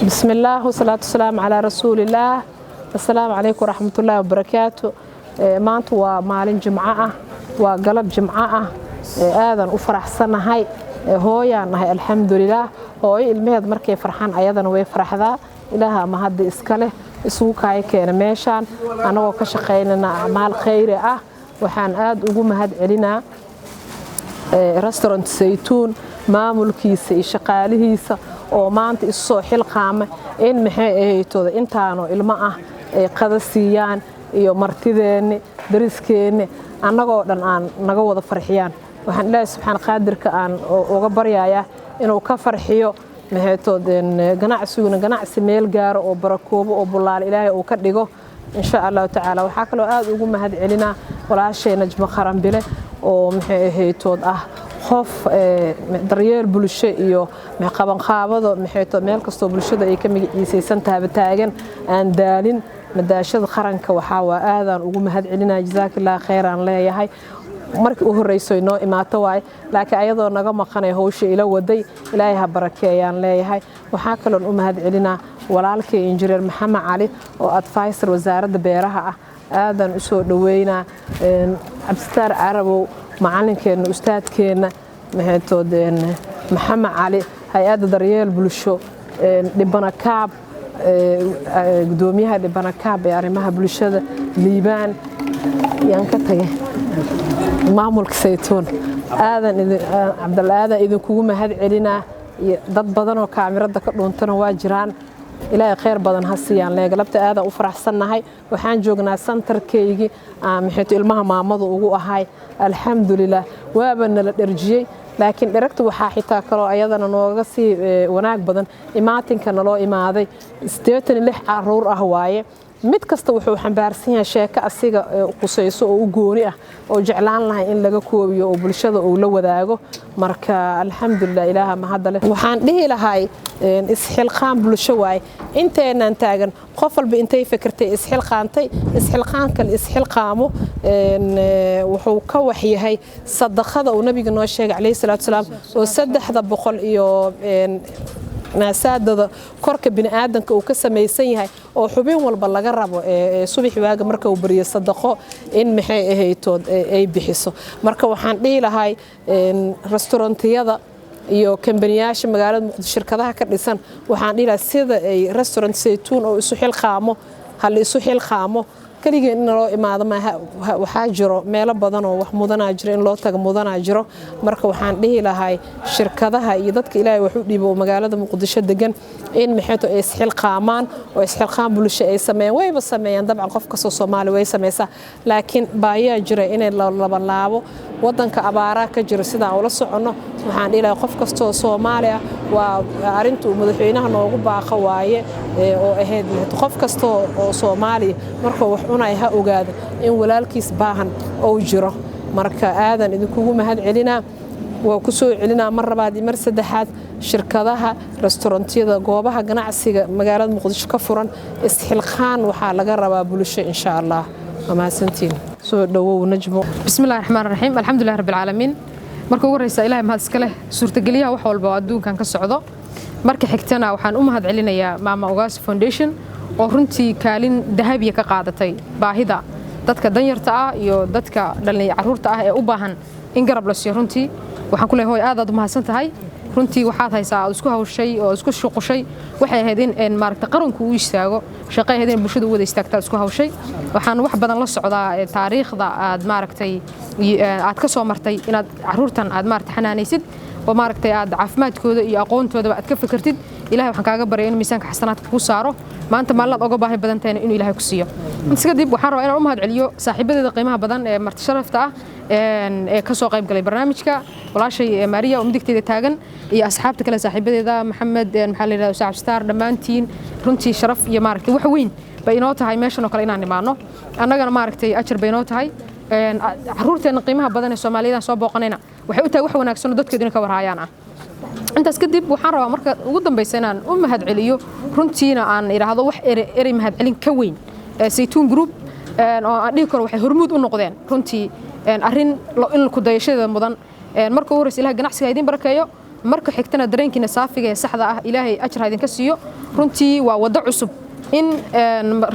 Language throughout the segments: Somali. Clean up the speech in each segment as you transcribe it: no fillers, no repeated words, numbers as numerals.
بسم الله والصلاة والسلام على رسول الله. السلام عليكم ورحمة الله وبركاته. Maanta waa maalin Jimco ah, waa galab Jimco ah. Aadan u faraxsanahay, hooyaan nahay, alxamdulilaah. Hooyo ilmaheed markay farxaan, ayadana way faraxdaa. Ilaaha mahadda iska leh isugu kaaya keena meeshaan, annagoo ka shaqaynana acmaal khayri ah. Waxaan aad ugu mahad celinaa Restaurant Saytuun, maamulkiisa iyo shaqaalihiisa oo maanta isu soo xilqaama in, maxay ahaytooda, intaanoo ilmo ah ay qada siiyaan iyo martideenni, dariskeenni, annagoo dhan aan naga wada farxiyaan. Waxaan Ilaahay subxaan qaadirka aan uga baryayaa inuu ka farxiyo, maxaytood, ganacsiguna ganacsi meel gaaro oo barakoobo oo bulaal Ilaahay uu ka dhigo, insha Allahu tacaala. Waxaa kaloo aad ugu mahad celinaa walaashay Najmo Qaranbile oo, maxay ahaytood, ah qof daryeel bulsho iyo qabanqaabada, maxaytood, meel kastoo bulshada ay ka magaciisaysan tahaba taagan, aan daalin, madaashada qaranka. Waxaa waa aadaan ugu mahad celinaya, jazaakillah khayraan leeyahay. Markii u horreyso inoo imaato waaye, laakiin ayadoo naga maqanay hawsha ila waday. Ilaahay ha barakeeyaan leeyahay. Waxaa kaloon u mahad celinaa walaalkay Injineer Maxamed Cali oo advisor Wasaaradda Beeraha ah. Aadaan u soo dhoweynaa. Cabdisitaar Carabow, macalinkeenna, ustaadkeenna, maxaytood, Maxamed Cali, hay-adda daryeel bulsho, dhibana kaab, gudoomiyaha dhibana kaab ee arrimaha bulshada, Liibaan yaan ka tagay, maamulka Saytuun, aadan Cabdalla, aadan idinkugu mahad celinaa. Dad badanoo kaamirada ka dhuuntana waa jiraan. Ilaahay khayr badan ha siiyaan. Leegalabta aadaan u faraxsannahay. Waxaan joognaa santarkaygii maxaytu ilmaha maamadu ugu ahay. Alxamdulilah, waaba nala dherjiyey, laakiin dheragta waxaa xitaa kaloo ayadana nooga sii wanaag badan imaatinka naloo imaaday. 86 caruur ah waaye. Mid kasta wuxuu xambaarsan yahay sheeko asiga qusayso oo u gooni ah oo jeclaan lahay in laga koobiyo oo bulshada uu la wadaago. Marka alxamdulilah, Ilaaha mahadda leh. Waxaan dhihi lahay isxilqaan bulsho waaye. Inteenaan taagan, qof walba intay fikirtay, isxilqaantay, isxilqaanka la isxilqaamo wuxuu ka waxyahay sadaqada uu Nabiga noo sheegay calayhi salaatu wasalaam, oo 300 iyo maasaadada korka bini'aadanka uu ka samaysan yahay, oo xubin walba laga rabo subax waaga marka uu bariyo sadaqo in, maxay ahaytood, ay bixiso. Marka waxaan dhihi lahay restaurantiyada iyo kambaniyaasha magaalada Muqdisho, shirkadaha ka dhisan, waxaan dhihi lahay sida ay Restaurant Saytuun oo isu xilqaamo, ha la isu xilqaamo. Keligeen in loo imaado maaha, waxaa jiro meelo badan oo wax mudanaa jiro, in loo taga mudanaa jiro. Marka waxaan dhihi lahay shirkadaha iyo dadka Ilaahay wax u dhiibo oo magaalada Muqdisho degan in, maxayto, ay isxilqaamaan oo isxilqaan bulsho ay sameeyaan. Wayba sameeyaan dabcan, qof kastoo Soomaali way sameysaa, laakiin baayaa jira inay labalaabo. Wadanka abaaraa ka jiro sidaan ula soconno. Waxaan dhihi lahay qof kastoo Soomaali ah, waa arrinta uu madaxweynaha noogu baaqa waaye oo ahayd, qof kastoo oo Soomaaliya markuu wax cunaya ha ogaado in walaalkiis baahan ou jiro. Marka aadan idinkugu mahad celinaa, waa ku soo celinaa mar labaad iyo mar saddexaad: shirkadaha, restaurantiyada, goobaha ganacsiga magaalada Muqdisho ka furan, isxilqaan waxaa laga rabaa bulsho, insha Allah. Waa mahadsantiin. Soo dhowow, Najmo. بسم الله الرحمن الرحيم، الحمد لله رب العالمين. Marka ugu horeysa, Ilaahay mahad iska leh, suurtageliyaha wax walba oo adduunkan ka socdo. Marka xigtana, waxaan u mahad celinayaa Maama Ugaas Foundation oo runtii kaalin dahabiya ka qaadatay baahida dadka danyarta ah iyo dadka dhalin caruurta ah ee u baahan in garab la siiyo. Runtii waxaan ku leeyahay, hooy, aad aad u mahadsan tahay. Runtii waxaad haysaa aad isku hawshay oo isku shuqushay waxay ahayd in maaragta qaranku u istaago, shaqay ahayd in bulshadu u wada istaagtaa isku hawshay. Waxaan wax badan la socdaa taariikhda aad maaragtay aad ka soo martay inaad caruurtan aad maaragtay xanaanaysid oo maaragtay aad caafimaadkooda iyo aqoontoodaba aad ka fikirtid. Ilahay waxaan kaaga baryay inuu miisaanka xasanaadka kuu saaro. Maanta maalinaad oga baahi badan tahayna inuu Ilaahay ku siiyo. Intaas kadib, waxaan rabaa inaan u mahad celiyo saaxiibadeeda qiimaha badan ee marti sharafta ah ee ka soo qayb galay barnaamijka, walaashay Maariya oo midigteeda taagan iyo asxaabta kale, saaxiibadeeda Maxamed, maxaa la yidhahdaa, Sacab Star, dhammaantiin. Runtii sharaf iyo maaragtay wax weyn bay inoo tahay meeshan oo kale inaan imaano. Annagana maaragtay ajar bay inoo tahay. Caruurteenna qiimaha badan ee Soomaaliyadan soo booqanayna waxay u tahay wax wanaagsan oo dadkeedu inay ka warhaayaan ah. Intaas kadib, waxaan rabaa marka ugu dambaysa inaan u mahad celiyo, runtiina aan idhaahdo wax erey mahad celin ka weyn, Saytuun Group, oo aan dhihi karo waxay hormuud u noqdeen runtii arrin in ku dayashadeeda mudan. Marka ugu horreysa, Ilaah ganacsiga idiin barakeeyo. Marka xigtana dareenkiina saafiga ee saxda ah Ilaahay ajar ha idinka siiyo. Runtii waa waddo cusub in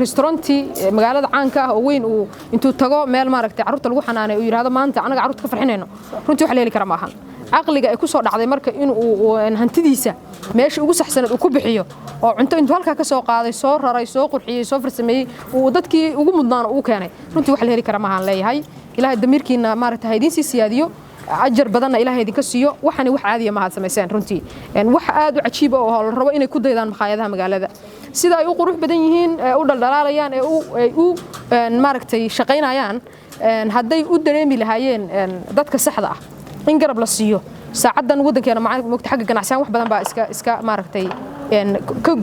restauranti magaalada caanka ah oo weyn uu intuu tago meel maaragtay carruurta lagu xanaanay uu yidhaahdo maanta anaga carruurta ka farxinayno. Runtii wax la heli kara ma ahan. Caqliga ay ku soo dhacday marka in uu hantidiisa meesha ugu saxsaneed uu ku bixiyo oo cunto intuu halkaa ka soo qaaday, soo raray, soo qurxiyey, soo farsameeyey, uu dadkii ugu mudnaana uu keenay, runtii wax la heli kara ma ahan leeyahay. Ilaahay damiirkiina maaragtay ha idiin sii siyaadiyo, ajar badanna Ilaahay idinka siiyo. Waxani wax caadiya ma aad samayseen runtii, wax aad u cajiib ah oo la rabo inay ku daydaan makhaayadaha magaalada, sida ay u qurux badan yihiin, u dhaldhalaalayaan, ee ay u maaragtay shaqaynayaan. Hadday u dareemi lahaayeen dadka saxda ah in garab la siiyo saacaddan waddankeena mogta xagga ganacsiyan wax badan baa iska maaragtay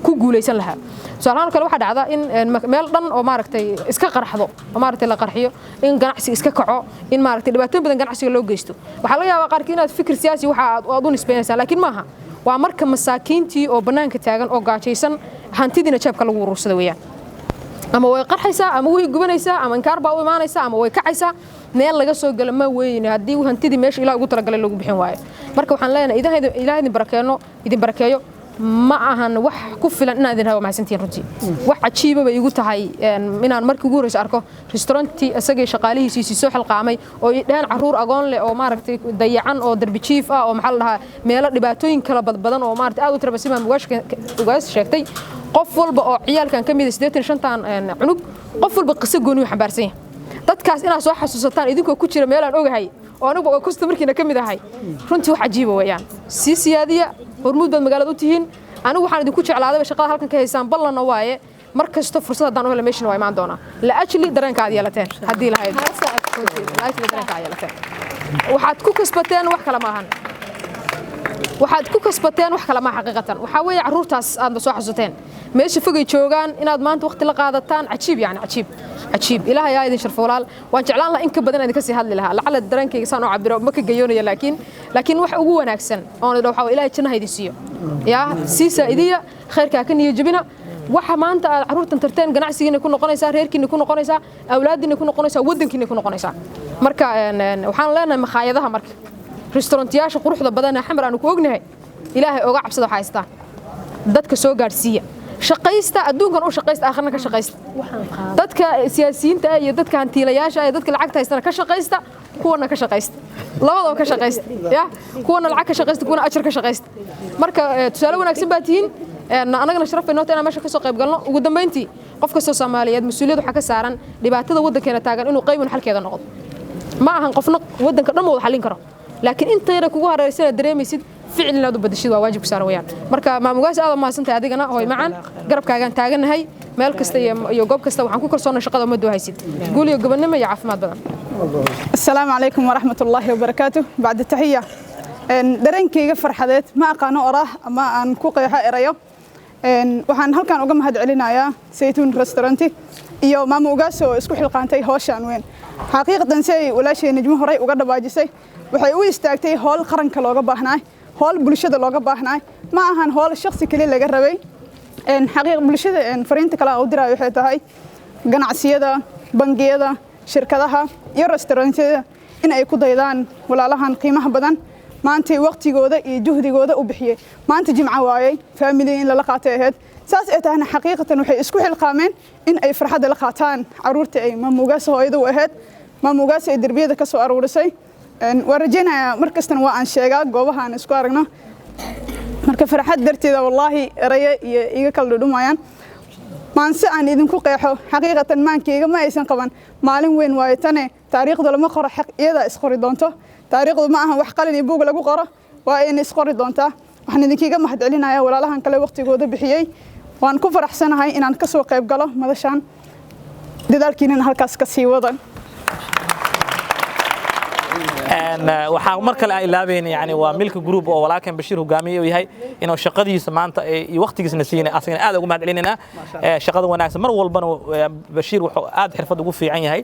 ku guulaysan lahaa. Tusaalahaan kale, waxaa dhacda in meel dhan oo maaragtay iska qarxdo oo maaragtay la qarxiyo, in ganacsi iska kaco, in maaragtay dhibaatooyin badan ganacsiga loo geysto. Waxaa laga yaabaa qaarkii inaad fikir siyaasi waxa aad u nisbaynaysaan, laakiin maaha. Waa marka masaakiintii oo bannaanka taagan oo gaajaysan hantidiina jeebka lagu urursada weeyaan. Ama way qarxaysaa, ama way gubanaysaa, ama inkaar baa u imaanaysaa, ama way kacaysaa. Meel laga soo galo ma weyne haddii hantidii meesha Ilaah ugu talagalay lagu bixin waayo. Marka waxaan leenahay Ilaah idin barakeeno, idin barakeeyo. Ma ahan wax ku filan inaan idin rabo mahadsantihiin. Runtii wax cajiiba bay igu tahay inaan markii ugu horreysa arko restaurantii isagii shaqaalihiisiisii soo xilqaamay oo dhaheen carruur agoon leh oo maaragtay dayacan oo darbi jiif ah oo maxaa la dhahaa meelo dhibaatooyin kala badbadan oo maaragtay aad u tira badan. Ugaas sheegtay qof walba oo ciyaalkan ka mid ah 85-tan cunug, qof walba qiso gooni uu xambaarsan yahay. Dadkaas inaad soo xasuusataan idinkoo ku jira meel aan ogahay oo anigu oo customerkiina ka mid ahay, runtii wax cajiiba weeyaan. Sii siyaadiya, hormuud baad magaalada u tihiin. Anigu waxaan idinku jeclaadayba shaqada halkan ka haysaan. Ballanna waaye, mar kasto fursad haddaan u helo meeshana waa imaan doonaa laajli dareenka aad yeelateen. Haddii lahayd laajli dareenka aad yeelateen, waxaad ku kasbateen wax kale maahan, waxaad ku kasbateen wax kale maaha. Xaqiiqatan waxaa weeye carruurtaas aadba soo xasuuteen meesha fogay joogaan inaad maanta waqti la qaadataan. Cajiib, yani cajiib, cajiib. Ilaahay aa idin sharfo. Walaal, waan jeclaan lahaa in ka badan idinka sii hadli lahaa. Lacala dareenkayga saan u cabiro ma ka gayoonaya, laakiin wax ugu wanaagsan oon idho waxaa Ilaahay jannaha idin siiyo. Yaa sii saa'idiya khayrkaa ka niyo jebina. Waxa maanta aad carruurtan tarteen ganacsigiina ku noqonaysaa, reerkiina ku noqonaysaa, awlaadiina ku noqonaysaa, waddankiina ku noqonaysaa. Marka waxaan leenahay makhaayadaha, marka restaurantiyaasha quruxda badan ee Xamar aanu ku ognahay, Ilaahay oga cabsada waxa haystaan dadka soo gaadhsiiya. Shaqaysta, adduunkan u shaqaysta, aakhirna ka shaqaysta. Dadka siyaasiyiinta ah iyo dadka hantiilayaasha ah iyo dadka lacagta haystana ka shaqaysta, kuwana ka shaqaysta, labadaba ka shaqaysta. Ya kuwana lacag ka shaqaysta, kuwana ajar ka shaqaysta. Marka tusaale wanaagsan baa tihiin. Annagana sharaf bay noo tahay inaan meesha ka soo qayb galno. Ugu dambayntii, qof kastoo Soomaaliyeed mas-uuliyad waxaa ka saaran dhibaatada waddankeena taagan inuu qaybun xalkeeda noqdo. Ma ahan qofna waddanka dhan wada xallin karo, laakiin inta yara kugu hareeraysan dareemaysid ficil inaad u badashid waa waajib ku saaran weeyaan. Marka maamugaas aad mahadsantahay adigana, hooy macaan, garabkaagaan taaganahay meel kasta iyo goob kasta. Waxaan ku kalsoonay shaqada ummaddu haysid. Guul iyo gobonnimo iyo caafimaad badan. السلام عليكم ورحمة الله وبركاته. بعد التحية، dareenkayga farxadeed ma aqaano oraah ama aan ku qeexo erayo. Waxaan halkan uga mahad celinayaa Saytuun Restaurant iyo Maama Ugaas oo isku xilqaantay hawshan weyn. Xaqiiqatan, si ay walaashay Najmo horey uga dhawaajisay, waxay u istaagtay howl qaranka looga baahnaa, howl bulshada looga baahnaa. Ma ahan howl shakhsi kali laga rabay. Xaqiiq bulshada fariinta kale aan u diraayo waxay tahay ganacsiyada, bangiyada, shirkadaha iyo restaurantyada in ay ku daydaan walaalahan qiimaha badan maantay waqtigooda iyo juhdigooda u bixiyey. Maanta Jimco waayey, family in lala qaatay ahayd. Saas ay tahayna, xaqiiqatan waxay isku xilqaameen in ay farxadda la qaataan caruurta ay Maamugaas hooyada u ahayd, Maamugaas ay derbiyada ka soo aruurisay. Waan rajaynayaa mar kastana waa aan sheegaa goobaha aan isku aragno. Marka farxad darteeda wallaahi erayo iyo iga kala dhudhumayaan maanse aan idinku qeexo. Xaqiiqatan maankayga ma aysan qaban. Maalin weyn waayo tane. Taariikhdu lama qoro, xaq iyadaa isqori doonto. Taariikhdu ma ahan wax qalin iyo buug lagu qoro, waa ayna isqori doontaa. Waxaan idinkiiga mahad celinayaa walaalahan kale waqtigooda bixiyey. Waan ku faraxsanahay inaan ka soo qayb galo madashaan. Dadaalkiinana halkaas ka sii wada. Waxaa mar kale aan ilaabayn, yani waa Milka Group oo walaalkan Bashiir hogaamiye uu yahay, inuu shaqadiisa maanta iyo waqtigiisna siinay. Asagana aad ugu mahad celinaynaa shaqada wanaagsan. Mar walbana Bashiir wuxuu aad xirfad ugu fiican yahay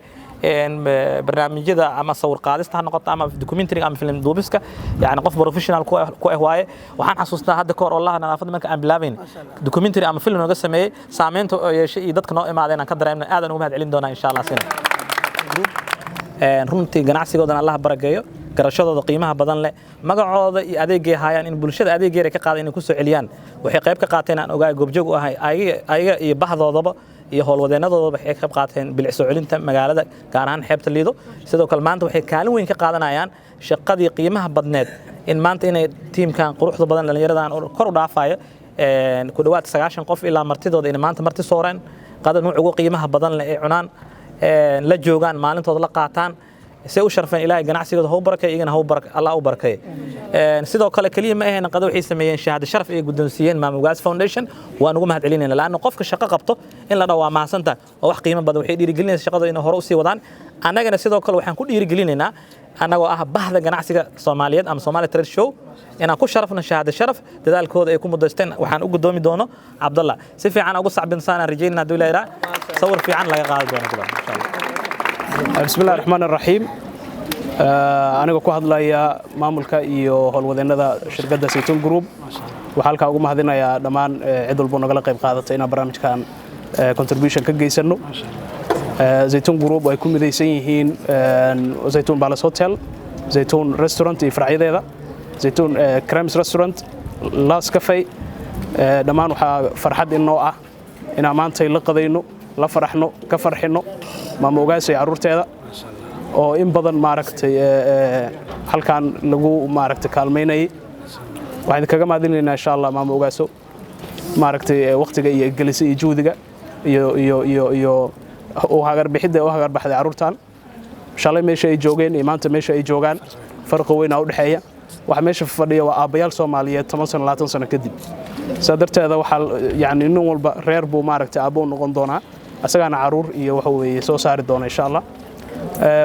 barnaamijyada ama sawir qaadista ha noqoto ama documentary ama film duubiska, yani qof professional ku ah waaye. Waxaan xasuustaa hadda ka hor wallahi nadaafadda marka aan bilaabayn documentary ama film nooga sameeyey, saameynta oo yeeshay iyo dadka noo imaadeen aan ka dareemnay. Aad aan ugu mahad celin doonaa insha Allah. Sina runtii ganacsigoodana Allah barakeeyo. Garashadooda qiimaha badan leh, magacooda iyo adeegay hayaan in bulshada adeegeeda ka qaadan inay ku soo celiyaan, waxay qayb ka qaateen, aan ogaay, goobjoog u ahay, ayaga iyo bahdoodaba iyo howlwadeenadoodaba waxay ka qayb qaateen bilic soo celinta magaalada, gaar ahaan xeebta Liido. Sidoo kale maanta waxay kaalin weyn ka qaadanayaan shaqadii qiimaha badneed in maanta inay tiimkan quruxda badan, dhallinyaradan kor u dhaafayo ku dhowaad 90 qof ilaa martidooda, inay maanta marti sooreen, qada nuuc ugu qiimaha badan leh ay cunaan, la joogaan, maalintooda la qaataan, say u sharfeen. Ilaahay ganacsigooda ha u barakay, iyagana ha u baraka, Allah u barakay. Sidoo kale kaliya ma ahayn qada, waxay sameeyeen shahaado sharaf ay guddoonsiiyeen Maama Ugaas Foundation. Waan ugu mahadcelinayna, laanna qofka shaqo qabto in la dhaho waa mahadsantahay oo wax qiimo badan, waxay dhiirigelinaysaa shaqada inay hore usii wadaan. Annagana sidoo kale waxaan ku dhiirigelinaynaa, annagoo ah bahda ganacsiga Soomaaliyeed ama Somali Trade Show, inaan ku sharafno shahaado sharaf dadaalkooda ay ku mudaysteen. Waxaan u guddoomi doono Cabdalla. Si fiican ugu sacbinsaanaan rajaynana hadduu ilaahay sawir fiican laga qaadi doono insha Allah. بسم الله الرحمن الرحيم. Aniga ku hadlaya maamulka iyo howlwadeennada shirkadda Saytuun Group, waxaa halkaa ugu mahadinayaa dhammaan cid walbo nagala qayb qaadatay inaan barnaamijkan contribution ka geysano. Zaytuun Group ay ku midaysan yihiin Zaytuun Palace Hotel, Zaytuun Restaurant iyo faracyadeeda, Zaytuun Crems Restaurant, Las Cafe, dhammaan waxaa farxad inoo ah inaan maantay la qadayno, la faraxno, ka farxino Maama Ugaas iyo carruurteeda oo in badan maaragtay halkan lagu maaragtay kaalmaynayay. Waxaan idinkaga mahadinaynaa insha Allah, Maama Ugaaso, maaragtay waqtiga iyo gelisa iyo juhdiga iyo u hagarbixidda u hagarbaxday carruurtan. Shalay meesha ay joogeen iyo maanta meesha ay joogaan farqi weyn aa u dhexeeya. Waxa meesha fadhiya waa aabbayaal Soomaaliyeed 10 sano, 20 sano kadib. Saa darteeda waxaa yani nin walba reer buu maaragtay aabbo u noqon doonaa, asagaana caruur iyo waxa weeye soo saari doona insha Allah.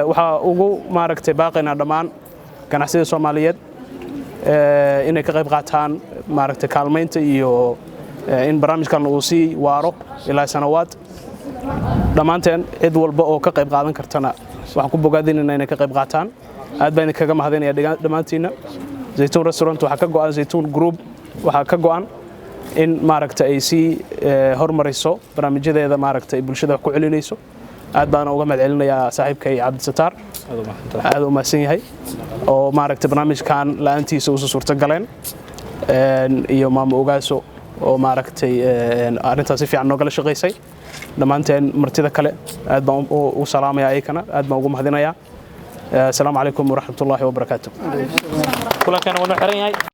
Waxaa ugu maaragtay baaqaynaa dhammaan ganacsiyada Soomaaliyeed inay ka qayb qaataan maaragtay kaalmaynta iyo in barnaamijkan uu sii waaro ilaa sanawaad. Dhammaanteen cid walba oo ka qayb qaadan kartana waxaan ku bogaadinaynaa inay ka qayb qaataan. Aad baan idinkaga mahadinaya dhammaantiinna. Zaytuun Restaurant waxaa ka go'an, Zaytuun Group waxaa ka go'an in maaragta ay sii hormariso barnaamijyadeeda, maaragta ay bulshada wax ku celinayso. Aad baana uga mahad celinayaa saaxiibkay Cabdisataar, aad u mahadsan yahay, oo maaragta barnaamijkan la'aantiisa uusa suurto galeen, iyo Maamo Ogaaso oo maaragtay arrintaas si fiican noogala shaqaysay. Dhammaanteen martida kale aad baan u salaamaya, ayakana aad baan ugu mahadinayaa. Asalaamu calaykum waraxmatullaahi wabarakaatu. Kulankan waa noo xiran yahay.